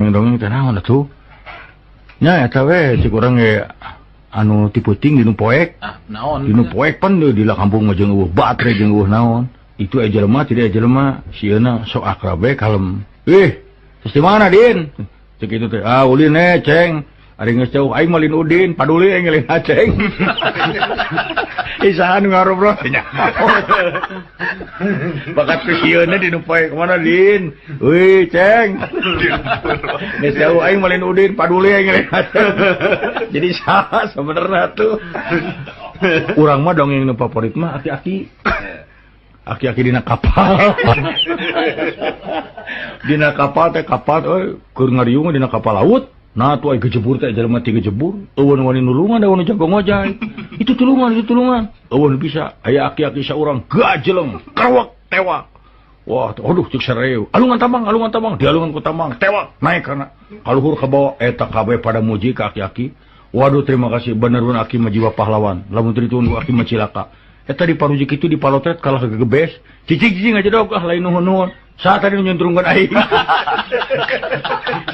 Dongeng-dongeng teh naon atuh? Nya eta we cik urang ge anu ti peuting dinu poek. Ah, naon? Dinu poek pan di kampung mah jeung eueuh batre jeung eueuh naon. Itu aya jelema tidak aya jelema sieuna sok akrab we kalem. Ih, terus di mana Din? Cek itu teh, ah ulin ceng. Ari geus jauh aing mah lin Udin, paduli aing lin Aceng. Isahan ngarobrol nya. Bakat sieuna di nu poe mana Din? Euy, Ceng. Geus jauh aing mah lin Udin, paduli aing lin Aceng. Jadi saha sebenarnya tuh. Urang mah dongeng nu favorit mah aki-aki. Aki-aki dina kapal. Dina kapal teh kapal euy keur ngariung dina kapal laut. Nah tuh ai gejebur teh jelema ti gejebur, eueun wani nulungan da wani jago ngojay. Itu tulungan. Eueun bisa aya aki-aki saurang gajeleng, kerwek tewak. Wah, aduh cek sareu. Alungan tambang, dialungan ku tambang, tewak naik kana kaluhur ka bawah eta kabeh pada muji ka aki-aki. Waduh terima kasih bener bener aki mah jiwa pahlawan. Lamun teu ditunggu aki mah cilaka. Eta di parujik itu di palotret kalah gegebes. Cicing-cicing aja dog ah lain nuhun-nuhun. Saat tadi nyuntrungkan aing.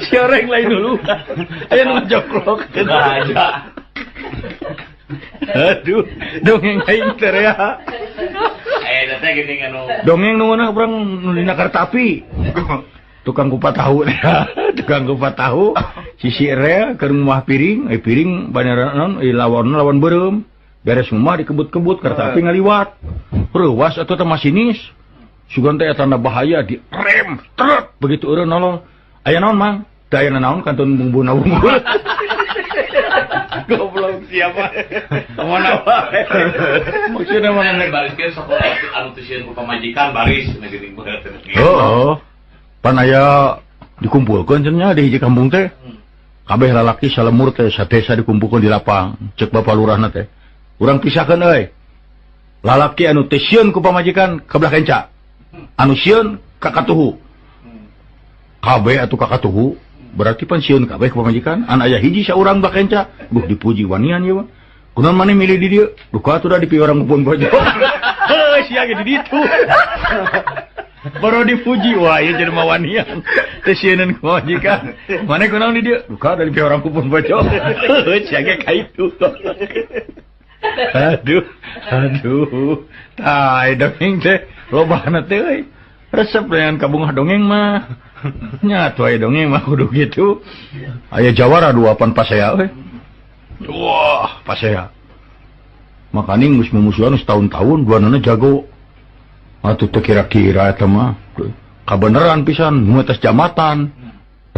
Si orang lain dulu. Aya nu ngajoklok. Aja. Aduh, dongeng aing teh rea. Eh, teh geuning anu. Dongeng nu mana urang nu dina kereta api. Tukang kupat tahu teh. Tukang kupat tahu sisi rea keur ngumah piring, piring banyaran naon lawan lawan beureum. Beres ngumah dikebut-kebut kereta api ngaliwat. Reuwas atuh teh masinis. Sugan teh tanda bahaya di rem truk begitu eureun nolong. Aya naon Mang? Teu aya naon kantun bumbuna unggul. Goblok siapa? Mana wae. Maksudna mana nek bariskeun sok anu teu sieun ku pamajikan baris na geuning berat. Heeh. Pan aya dikumpulkeun cenah di hiji kampung teh. Kabeh lalaki salemur teh sadesa dikumpulkeun di lapang. Cek bapak lurahna teh. Urang pisahkeun euy. Lalaki anu teu sieun ku pamajikan ka belah kenca. Anu sieun ka katuhu. Kabeh atuh ka katuhu berarti pan sieun kabeh ku pamajikan. An aya hiji saurang belah kenca, duh dipuji wanian ieu mah. Kunaon maneh milih di dieu? Duh atuh da di piwarang kupon bojo. Heuh sia ge di ditu. Baru dipuji wah ieu jelema wanian. Teu sieuneun ku pamajikan. Maneh kunaon di dieu? Duh da di piwarang kupon bojo. Heuh sia ge ka itu. Aduh, aduh. Tah dongeng teh lobana teh euy. Resep dengan kabungah dongeng mah. Nya atuh aya dongeng mah kudu kitu. Aya jawara dua pan pasea euy. Wah, pasea. Makaning geus mumusuhan setahun-tahun duanana jago. Atuh teu kira-kira eta mah. Kabeneran pisan nu atas jamatan.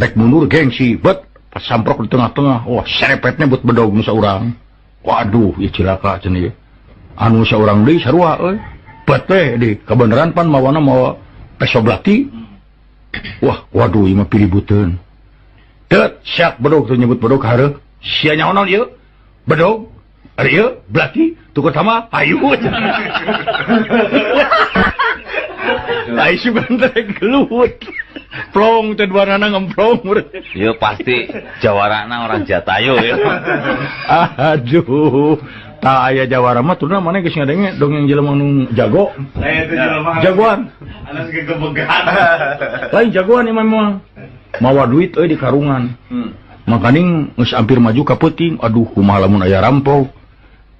Rek mundur gengsi, bet pas samprok di tengah-tengah. Wah, serepetnya buat bedog nu saurang. Waduh, ieu cilaka cenah ieu. Anu saurang deui sarua euy. Bet teh di kabeneran pan mawana mawa peso belati. Wah, waduh ieu mah piributeun. Teu siap bedog teu nyebut bedog hareuh. Sia nyaonaon ieu? Bedog. Ari ieu belati tukur sama hayu. Ai sugan teh gelut. Plong teh duanana ngemplong. Ieu pasti jawarana orang Jatayu ya. Aduh. Tah aya jawara mah turna maneh geus ngadenge dongeng jelema nu jago. Lain itu jelema. Jagoan. Anas gegebegan. Lain jagoan ieu mah. Mawa duit euy di karungan. Makaning geus hampir maju ka peuting. Aduh kumaha lamun aya rampok.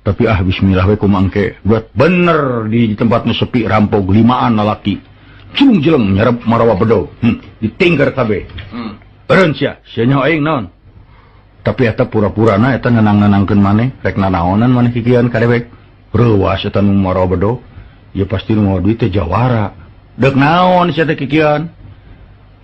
Tapi ah bismillah we kumaha engke. Buat bener di tempat nu sepi rampok limaan lalaki. Cilung jeleng nyarep marawa bedog. Ditingker kabeh. Eureun sia, sia nyaho aing naon. Tapi eta pura-purana eta nenang-nenangkeun maneh, rek nanaonan maneh kikian ka dewek. Reuwas eta nu marawa bedog. Ieu pasti nu mawa duit teh jawara. Deuk naon sia teh kikian?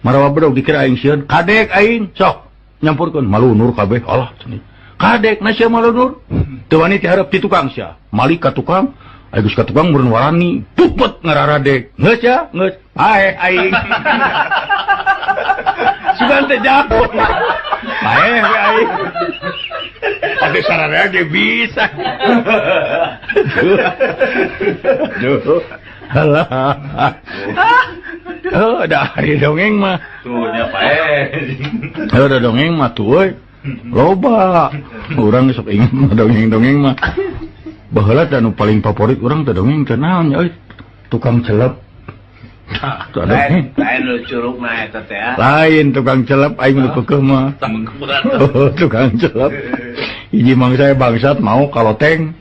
Marawa bedog dikira aing sieun, kadek aing sok nyampurkeun malunur kabeh. Allah cenah. Kadek na sia malunur. Teu wani ti hareup ti tukang sia. Malik ka tukang, aing geus ka tukang meureun warani, pupet ngararadek. Geus ya, geus. Paeh aing. Sugan teh jago. Paeh we aing. Atuh sararea ge bisa. Duh. Alah. Oh, da ari dongeng mah. Tuh nya paeh. Heuh da dongeng mah tuh euy. Loba. Urang sok inget mah dongeng-dongeng mah. Baheula teh anu paling favorit urang teh dongeng teh naon nya euy? Tukang celep. Lain nu curugna eta teh. Lain tukang celep aing nu keukeuh mah. Tukang celep. Hiji mangsa bangsat mau ka loteng.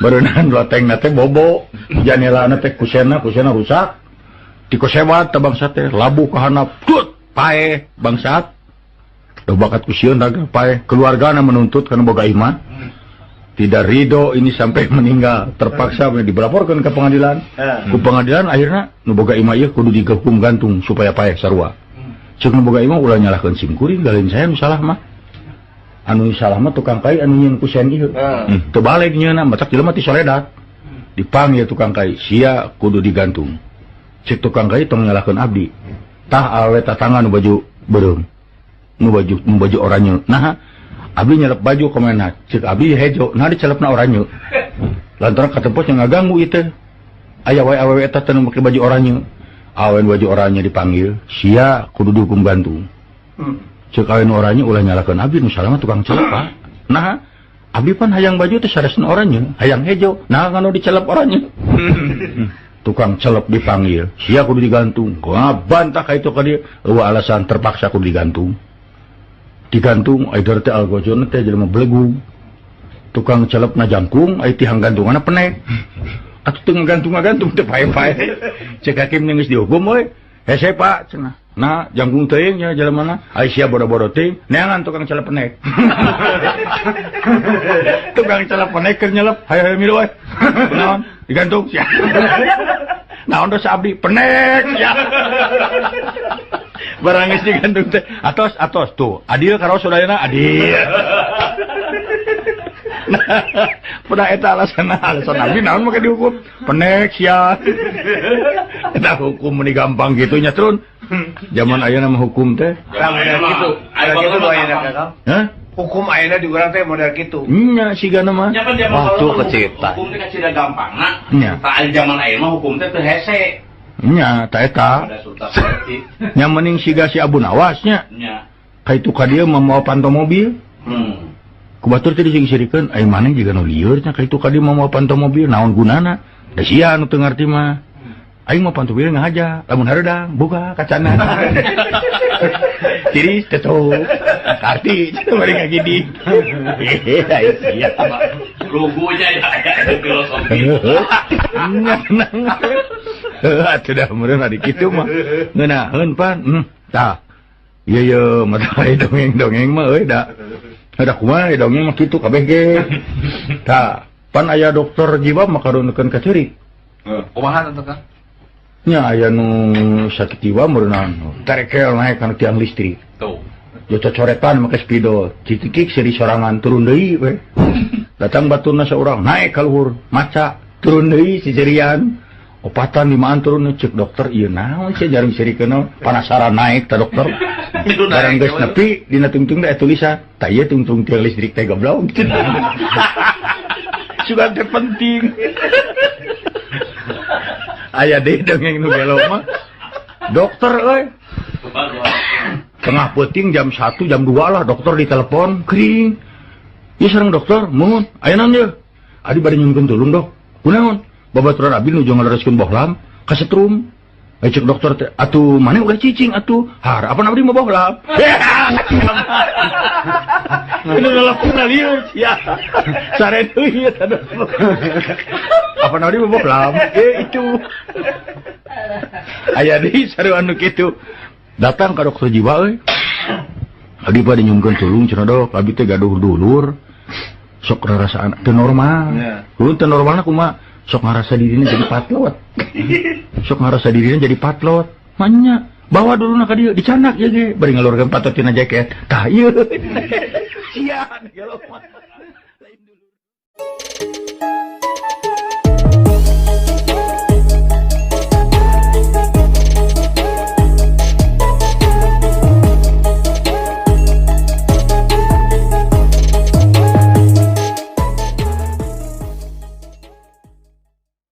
Beureunan lotengna teh bobo, janelana teh kusena rusak. Dikosewat teh bangsat teh labuh ka handap. Tut, paeh bangsat. Duh bakat ku sieun raga paeh. Keluargana menuntut kana boga imah. Tidak ridho ini sampai meninggal, terpaksa dilaporkan ke pengadilan. Ku pengadilan akhirnya nu boga imah ieu kudu dihukum gantung supaya paeh sarua. Ceuk nu boga imah ulah nyalahkeun sim kuring, lain saya nu salah mah. Anu salah mah tukang kai anu nyieun kusen ieu. Teu balik nyeuna matak jelema ti soledat. Dipanggil tukang kai, sia kudu digantung. Ceuk tukang kai tong nyalahkeun abdi. Tah awe tatangan nu baju beureum. Nu baju oranye. Nah, abdi nyelep baju kemana? Cek abdi hejo, nah dicelepna oranye. Lantaran katempos yang ngaganggu ieu teh. Aya wae awewe eta teh nu make baju oranye. Awen baju oranye dipanggil, sia kudu dihukum gantung. Cek awen oranye ulah nyalakeun abdi nu salah mah tukang celep Pak. Nah, abdi pan hayang baju teh saresna oranye, hayang hejo, nah nganu dicelep oranye. Tukang celep dipanggil, sia kudu digantung. Bantah ka itu ka dieu, eueuh alasan terpaksa kudu digantung. Digantung aider teh algojona teh jelema belegu. Tukang celepna jangkung ai tihang gantunganna penek. Atuh teu ngagantung-ngagantung teh pae-pae. Cek hakim geus dihukum we. Hese Pak cenah. Nah jangkung teuing nya jelemana. Ai sia bodo-bodo teuing neangan tukang celep penek. Tukang celep penek keur nyelep hayo-hayo milu we. Naon digantung sia. Naon dosa abdi penek sia. Barang geus digantung teh atos tuh adil karo sadayana adil. Nah, pernah eta alasan abdi naon make dihukum penek sia. Eta hukum meni gampang kitu nya trun. Zaman ayeuna mah hukum teh kitu. Aya kitu ayeuna Kang. Hah? Hukum ayeuna di urang teh model kitu. Nya sigana mah. Waktu kecita. Hukum teh kacida gampangna. Tah zaman ayeuna mah hukum teh teu hese. Nya ta eta. Nya mending siga si Abu Nawas nya. Nya. Ka itu ka dieu mawa panto mobil. Ku batur teh dising-sirikeun ai maneh jiga nu lieur nya ka itu ka dieu mawa panto mobil naon gunana? Da sia nu teu ngarti mah. Aing mah panto mobil ngahaja, lamun hareudang buka kacana. Tiris tetup. Karti cenah bari ngagidi. Ai sia. Lugunya ya filosofi. Nya atuh dah meureun ari kitu mah. Ngeunaheun pan. Tah. Ieu ye mata dongeng-dongeng mah euy da. Da kumaha dongeng mah kitu kabeh ge. Tah, pan aya dokter jiwa mah karunukeun ka ceurik. Kumaha teh Kang? Nya aya nu sakit jiwa meureunna terekel naek kana tiang listrik. Tuh. Yo cocoretan make spidol, citikik seri sorangan turun deui we. Datang baturna saurang naek ka luhur, maca turun deui sisirian. Opatan limaan turun cek dokter ieu naon sia jarang sirikeun panasaran naek ta dokter. Barang geus nepi dina tungtung teh tulisan, tah ieu tungtung tiang listrik teh goblok. Sugan teh penting. Aya deui dongeng nu gelo mah. Dokter euy. Tengah peuting jam 1 jam 2 lah dokter ditelepon kering. Ieu sareng dokter mun aya naon ieu? Adi bade nyungkeun tulung dok. Kunaon? Babaturan abdi nuju ngalereskeun bohlam kasetrum. Cek dokter teh atuh maneh ulah cicing atuh. Har apa abdi mah bohlam. Ini ngelapuna lieur sia. Sare deui eta apa abdi mah bohlam. Itu. Aya deui sarua anu kitu. Datang ka dokter jiwa euy. Abdi bade nyungkeun tulung cenah dok, abdi teh gaduh dulur. Sok rarasaan teu normal. Ulun teu normalna kumaha? Sok ngarasa dirinya jadi patlot. Sok ngarasa dirinya jadi patlot. Manya bawa dulu nak ka dieu dicanak ieu ge bari ngalurkeun patot tina jaket. Tah ieu. Sia gelo mah. Lain dulu.